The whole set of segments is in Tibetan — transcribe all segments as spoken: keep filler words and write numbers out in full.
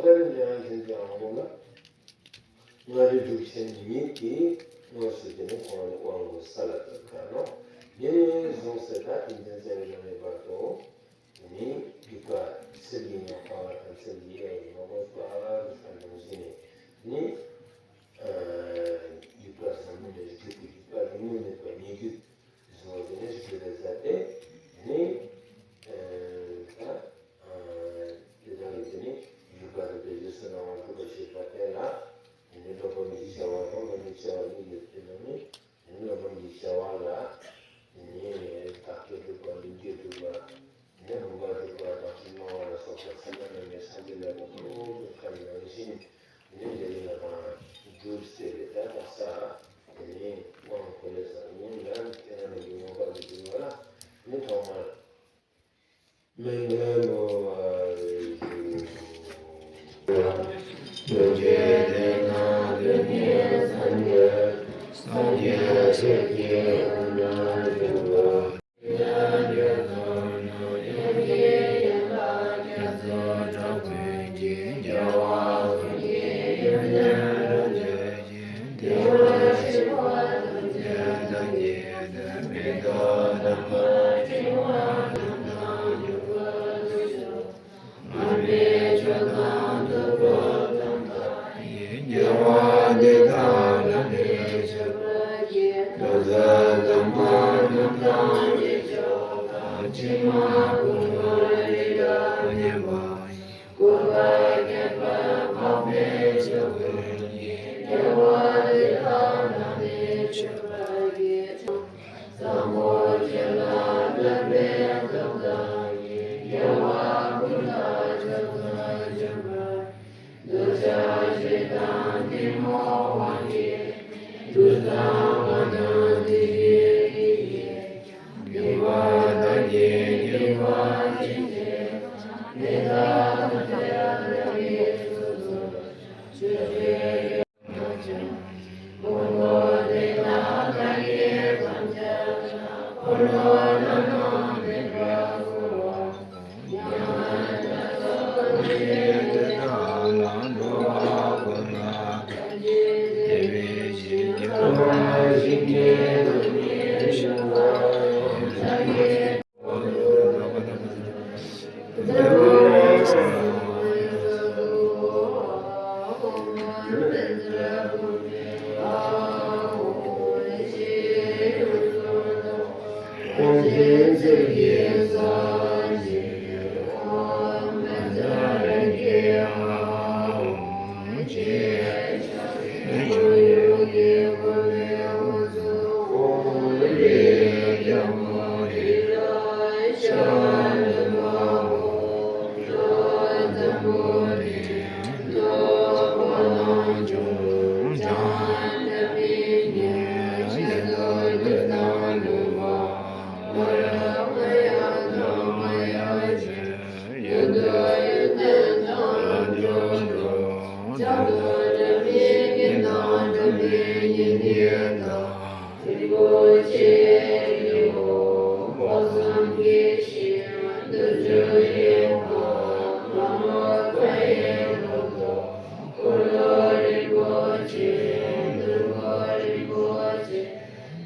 ལྟར་ཡང་འཛིན་པའི་དབང་པོ་ལ། མངའ་རིས་གྲུབ་ཆེན་ཉིད་ཀྱིས་དངོས་སུ་དེ་ནི་ཁོང་ལ་དབང་པོ་ས་ལ་བཏབ་ཀྱང་ནོ། དེ་ནས་བཟུང་སྟེ་ད་ཏིང་འཛིན་རྩ་བའི་བླ་མའི་བར་དུ། དེ་ནི་རྒྱུད་པ་ཚིག་གི་ཉམས་པ་ལ་ཁམས་ཚིག་གི་ཡ་ཡི་ངོ་བོ་ལྟར་དུ་ས་འདོམས་ཟིན་ནས་ནི། རྒྱུད་པ་ཟབ་མོ་ལས་རྒྱུད་ཀྱི་རྒྱུད་པ་རིང་མོ་མེད་པ་ཉེ་རྒྱུད། བཟོ་བ་དེ་ནི་རིགས་པའི་རྩ་སྟེ། དེ་ནི། ཨ། དེ་དག་གི་དེ་ནི་རིགས་པ་རིགས་པའི་རྗེས་སུ་གནང་བ་སྒྲུབ་པ་ཞེས་པ་དེ་ལ། དེ་ནི་སློབ་དཔོན་གྱི་བྱ་བ་དང་སློབ་མའི་བྱ་བ་གཉིས་ཡོད་དེ་ནི། དེ་ནི་སློབ་དཔོན་གྱི་བྱ་བ་ལ། དེ་ནི་བདག་བསྐྱེད་སྒྲུབ་པ་ལུས་འབྲེལ་སྒྲུབ་པ། དེ་ནི་བུམ་པ་སྒྲུབ་པ་དང་སྤྱན་སྨོ་བ་ལ་སོགས་པ་ཚད་མ་རྣམ་པའི་སངས་རྒྱས་ལ་ལུས་འབྲེལ་སྒྲུབ་པ་ནང་བཞིན། དེ་ནི་འབྲེལ་ལ་དང་སྒྲུབ་སྟེ་ད་དག་ས། དེ་ནི་དབང་བསྐུར་ལས་སོགས་ཉིན་ལ་དེ་ན་ལུས་ཀྱི་མངོན་པ་ལུས་འབྲེལ་བ་ལ་ནི་ཐོག་མར། མི་འགལ་བ་ཞིག །ཐུགས་རྗེ་དེ་ན་དེ་ཉིད་སངས་རྒྱས། སངས་རྒྱས་ཆོས་ཀྱི་དབུས་ན་བཞུགས་པ།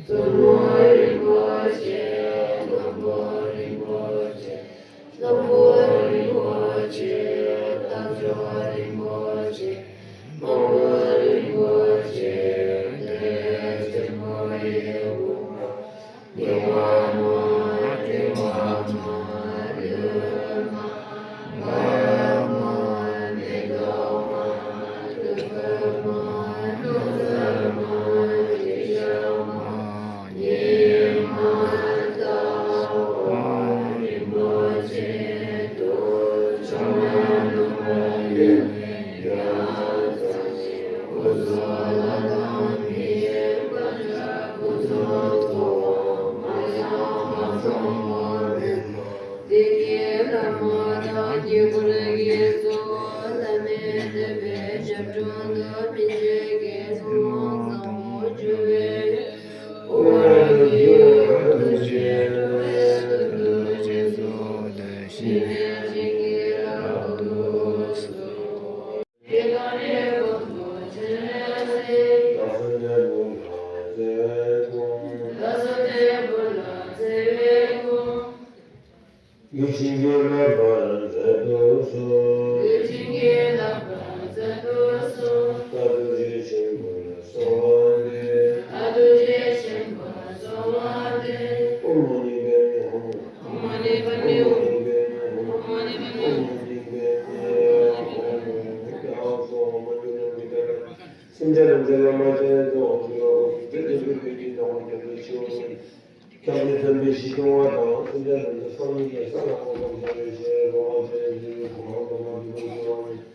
ཙོང་ཁ་པ་རིན་པོ་ཆེ། ནམ་མཁའ་རིན་པོ་ཆེ། རྟ་མཆོག་རིན་པོ་ཆེ། དམག་དཔོན་རིན་པོ་ཆེ། དེ་ལས་ཆེན་པོ་ཡི་དབུ་པ། ཉི་མ་མ། ཏི་མ་མ། ལུས་མ། ངག་མ། མེ་ཏོག་མ། ཐུགས་མ། ནོར་མ། ཤེས་བྱ་མ། ཉི་མ་ལྟ་བུ་རིན་པོ་ཆེ་དུ་ཕྱག་ན་བསྣམས་པ་ཡི་ཡ་ཙམ་ཞིག་སྐུ་གཟུགས་ལ་དྭངས་མི་དཀར་སྐུ་གཟུགས་ཐོག་མ་ཡང་མ་མཐོང་བ་མེད་པ། དེ་ཉིད་བླ་མ་དང་དཀྱིལ་འཁོར་གྱི་གཙོ་བོ་བླ་མའི་བསྟན་པའི་ཞབས་དྲུང་དུ་མི་མཇེད་ཀྱི་ཚོགས་དབང་བཟང་པོ་བྱུང་བའི་དབུ་རུ་ཐུགས་རྗེ་ཐུགས་རྗེ་སོགས་དང་གཤིན་རྗེ་གཤིན་རྗེ་ལ་ཐུགས་སུ་ སྐྱབས་གནས་བསྟན་པའི་གཞི་སྐྱོང་བ་དང་། སེམས་ཅན་རྣམས་ཀྱི་སངས་རྒྱས་ས་ལ་གོ་སྐབས་ཤར་བའི་ཕྱིར། འགྲོ་བ་སྤྱན་རས་གཟིགས་སྐུ་འཁོར་ལོ་མ་འདུས་པ་ཞིག་ལ། བདག་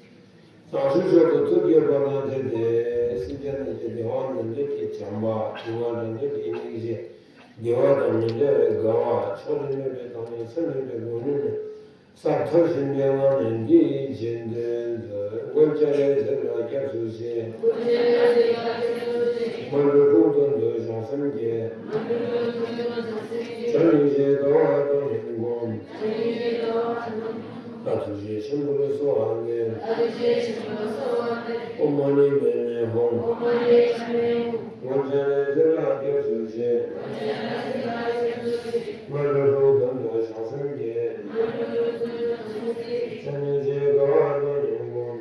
སོགས་ཆོས་སུ་ཐུགས་བསྐྱེད་པ་དང་ལྡན་ཏེ། སེམས་ཅན་རྣམས་ཀྱི་བདེ་བ་ནན་ཏན་གྱི་བྱམས་པ། སྡུག་བསྔལ་ནན་ཏན་གྱི་སྙིང་རྗེ། བདེ་བ་དང་མི་འབྲལ་བའི་དགའ་བ། ཕྱོགས་རིས་མེད་པའི་དྭངས་མ། ཚད་མེད་པའི་མགོན་གླུ་ནས། ས་མཐར་ཕྱིན་པའི་ངང་ནས་འདིའི་རྗེས་ཟློས་མཛོད། མགོན་སྤྱན་རས་གཟིགས་ལ་སྐྱབས་སུ་མཆི། སྨན་པའི་དྲུང་དུ་འདུག་གཞུང་སེམས་བསྐྱེད། བྱམས་སྙིང་རྗེའི་ཟླ་བ་སྟོང་ཉིད་བསྒོམ། ལྷ་ཐུགས་རྗེ་ཆེན་པོར་གསོལ་བ་འདེབས། ཨོཾ་མ་ཎི་པདྨེ་ཧཱུྃ། མགོན་སྤྱན་རས་གཟིགས་ལ་སྐྱབས་སུ་མཆི། སྨན་པའི་དྲུང་དུ་འདུག་གཞུང་སེམས་བསྐྱེད། བྱམས་སྙིང་རྗེའི་དགའ་བ་སྟོང་ཉིད་བསྒོམ།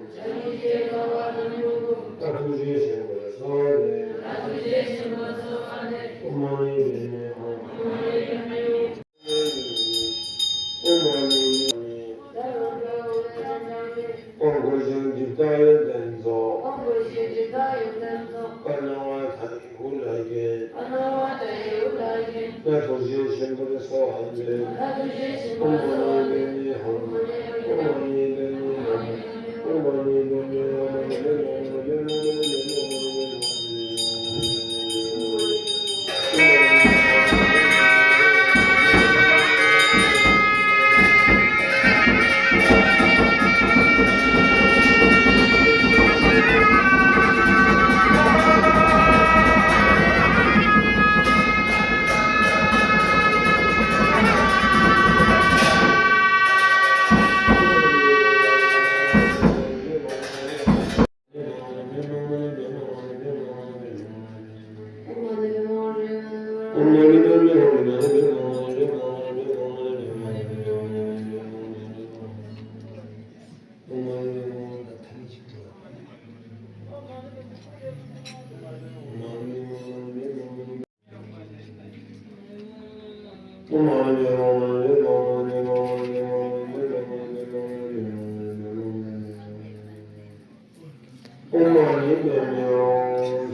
ལྷ་ཐུགས་རྗེ་ཆེན་པོར་གསོལ་བ་འདེབས། ཨོཾ་མ་ཎི་པདྨེ་ཧཱུྃ། ཨོཾ་མ་ཎི་པདྨེ། ཨོཾ་གུར་ཤིང་འདི་དག་ཡོན་ཏན་རྫོགས། པ་སྣང་བ་མཐའ་ཡས་དབུ་ལ་བརྒྱན། ལྷ་ཐུགས་རྗེ་ཆེན་པོར་གསོལ་བ་འདེབས། ཨོཾ་མ་ཎི་པདྨེ་ཧཱུྃ། ཨོཾ་མ་ཎི་པདྨེ་ཧཱུྃ། ཨོཾ་མ་ཎི་པདྨེ་ཧཱུྃ། ཨོཾ་མ་ཎི་པདྨེ་ཧཱུྃ་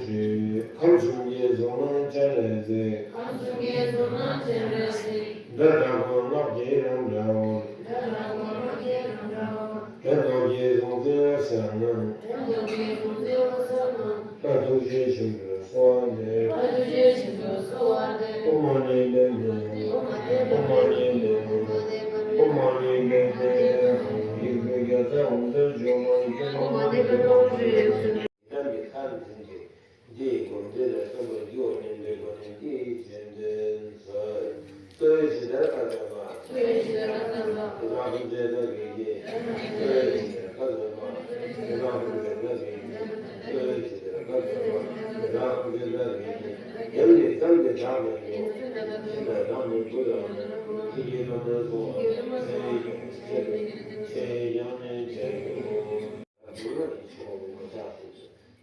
ཧྲཱིཿ། ཁམས་གསུམ་གྱི་གཟུགས་སྣང་སྤྱན་རས་གཟིགས། ཁམས་གསུམ་གྱི་གཟུགས་སྣང་སྤྱན་རས་གཟིགས། སྒྲ་དྲག་པོའི་སྔགས་ཀྱི་རང་སྒྲ་འོང་། སྒྲ་དྲག་པོའི་སྔགས་ཀྱི་རང་སྒྲ་འོང་། དྲན་རྟོག་གི་གཟུང་འཛིན་འོད་གསལ་ངང་། དྲན་རྟོག་གི་གཟུང་འཛིན་འོད་གསལ་ངང་། ལྷ་ཐུགས་རྗེ་ཆེན་པོར་གསོལ་བ་འདེབས། ལྷ་ཐུགས་རྗེ་ཆེན་པོར་གསོལ་བ་འདེབས། ཨོཾ་མ་ཎི་པདྨེ་ཧཱུྃ། ཨོཾ་མ་ཎི་པདྨེ་ཧཱུྃ། ཨོཾ་མ་ཎི་པདྨེ་ཧཱུྃ། ཡིག་དྲུག་བརྒྱ་རྩ་འོག་འདོན་བཅོས་མ་ཡིག་བརྒྱ་ཨོཾ་མ་ཎི་པདྨེ་ཧཱུྃ། ཡང་གི་ཐར་འཛིན་གྱི་འདི་སྒོམ་དེ་ལ་བསམ་པ་རྒྱུ་བ་ཉིད་འདོད་པ་ནི་འདི་ཡི་རྗེས་ཟློས་མཛོད། གཙོ་བོའི་ཇི་ལྟར་བཀའ་སྩལ་པ། གཙོ་བོའི་ཇི་ལྟར་བཀའ་སྩལ་པ། དེ་དག་ཐམས་ཅད་བདག་གིས་བགྱི། གཙོ་བོའི་ཇི་ལྟར་བཀའ་སྩལ་པ། དེ་དག་ཐམས་ཅད་བདག་གིས་བགྱི། གཙོ་བོའི་ཇི་ལྟར་བཀའ་སྩལ་པ། དེ་དག་ཐམས་ཅད་བདག་གིས་བགྱི། ཡང་ནི་བསམ་དེ་དག་མི་འགྱུར། ཤིན་ཏུ་བདག་ནི་བུ་ལ་ནི། ཁྱེད་ཀྱི་བླ་མར་གསོལ་བ། ཚེ་ཡི་ཚེ་ཚེ་ཡི་ཡང་ནི་བྱེད་དགོས།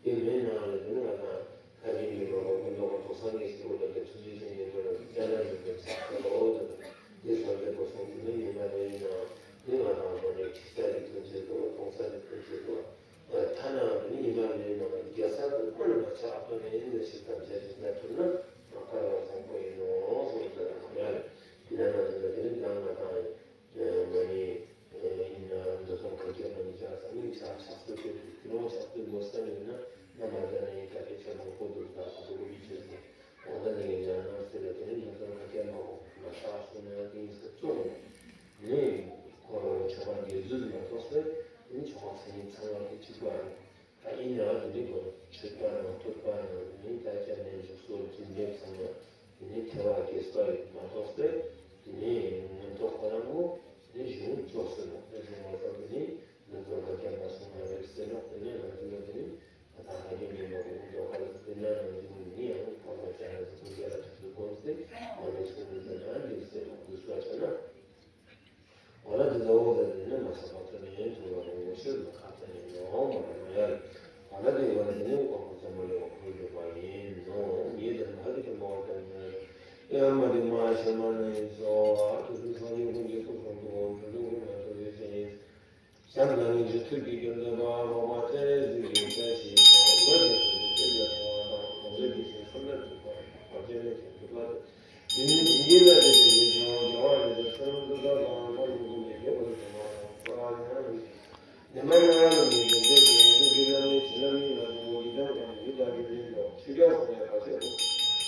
དེ་མིན་ན་ལ་དེ་ནི་ང་དང་ཁ་ཅིག་གིས་རོགས་པ་ཀུན་རྟོག་པ་ཐོག་སངས་རྒྱས་ཀྱི་འོག་ལ་དེ་ཐུགས་རྗེ་ཆེན་པོའི་སྒོ་ལ་སྐྱབས་གནས་ཀྱི་ཚགས་ཚུད་འོག་ཏུ་དེ་བསམ་པའི་སྒོ་སོང་དུ་ནི་ཉི་མ་རེའི་ནང་ནི་ང་དང་དངོས་གནས་ཁྲིད་ས་ཀྱི་ཐུགས་རྗེ་འདུག་གཏོང་ས་ཀྱི་ཐུགས་རྗེ་འདུག་ཐ་ན་དེ་ནི་ཉི་མ་རེའི་ནང་རྒྱལ་ས་དུ་ཁོ་ན་མ་ཆགས་པ་ནས་ཡིན་ན་ཞིག་ཙམ་བྱས་ཞིག་ཙམ་ཐུབ་ན་ང་ཁ་རོག་བཟང་པོ་ཡིན་ནོ་གསུངས་ཏེ་ཡང་ཡིན་ན་ང་དང་དེ་ནི་ང་དང་། མ་ཎི་ཡིན་ན་འདི་ཚོ་ག་གེ་མ་ནི་ཆགས་ས་མིང་ཆགས་ཆགས་སུ་ཆེ་དུ་ཁྱི་ནོ་ཆགས་སུ་མོ་ས་ཡིན་ན་ན་མ་ད་ནི་ག་གེ་ཆ་མང་པོ་འདུག་ད་ཁོ་ཚོ་གི་ཆེ་དུ་འོ་ད་ནི་ཡང་ན་ཟེར་ལ་དེ་ནི་འདི་ཚོ་ག་གེ་མ་འོ་མ་ཆགས་སུ་ན་དེ་ཡིན་ས་གཙོ་བོ་ནི་ཁོ་ཆོ་ག་འདི་བཟོས་མ་གཏོགས་ས་དེ་ནི་ཆོ་ག་མཚན་ཉིད་ཚང་བ་དེ་གཅིག་པ་རེད། ད་ཡིན་ཡང་དེ་འདྲའི་སྐོར་ཆོས་པ་དང་ཐོས་པ་དང་ནི་ད་སྐྱབས་གནས་འཇུག་སོགས་ཀྱི་འདེབས་ཚང་མ་དེ་ནི་ཐལ་བ་བརྒྱད་སོགས་ཡོད་མ་གཏོགས་ཏེ་དེ་ནི་མངོན་རྟོགས་ཁོ་རང་ངོ་དེ་ནི་གཞུང་ཅོག་ཟེར་ནོ། དེ་གཞུང་མ་ཚང་དེ་ནི་ང་ཚོ་ག་རྒྱ་མ་སོང་ན་རེད་ཟེར་ནོ། དེ་ནི་ང་ཚོ་ལ་དེ་ནི་ད་ལྟ་ཧ་གེ་མིན་པ་གོ་མི་འདོད་པ་ལ་དེ་ན་ནང་བཞིན་ནི་ཡང་ཕོ་བྲང་བཅའ་ན་ཚོ་ཐུགས་རྒྱ་ལ་ཐུགས་སུ་བསྒོམས་ཏེ་ང་ཚོ་ཚོ་ནི་དེ་ན་འདི་ཟེར་ནོ། འདི་སོགས་བྱས་ན། འོ་ན་དེ་ལྟ་བུ་དེ་ནི་མ་སོགས་པ་ཐོབ་ནས་ཐོབ་པ་དང་ངོ་ཤེས་པ་ཁ་ཚ་ཡིན་ནོ་མ་རེད་མ་ཡ། འོ་ན་དེ་བ་དེ་ནི་ཨོ་ཁོ་ཚོ་མ་ལས་འོ་ཁོ་ཡོད་པ་ཡིན་ནོ། ངས་དེ་མ་རིག་གི་མ་བ་དང་ཡང་མ་དེ་མ་ཤེས་མ་ནི་ཚོ་ཨ་དེ་ཚོ་སང་ཉིན་ཁོང་གི་སྐུ་གསུང་ཐུགས་འོ་དེ་ཚོ་ཁོ་མ་ཐོབ་ཡོད་ཅན་ཡིན། ས་ ཡིད་ལ་བྱེད་པའི་ཡིད་འབྱུང་བདེ་བ་རེ་ལ་ཚུལ་ཁྲིམས་ཀུན་བཟང་དང་ལྷ་མི་ཀུན་ནས་ཡོད་པར་གྱུར་པ་དང་། ལྷ་ཡང་ནི་མ་ཡང་ལ་ནི་བདེ་བ་ཅན་ཐུགས་ཀྱི་བླ་མའི་བྱིན་རླབས་ཡིད་ལ་བྱུང་བ་ཡིད་དམ་དང་ཡིད་དང་ཡིད་ལྡན་དང་ཆོས་རྒྱལ་སོགས་ཡང་ག་ཚད་དུ།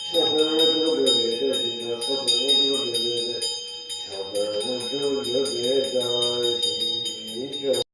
ཕྱག་འཚལ་དངོས་གྲུབ་འགྲུབ་པའི་བཀྲ་ཤིས་ཤོག་ཕྱག་འཚལ་དངོས་གྲུབ་འགྲུབ་པའི་བཀྲ་ཤིས་ཤོག་ཕྱག་འཚལ་དངོས་གྲུབ་འགྲུབ་པའི་བཀྲ་ཤིས་ཤོག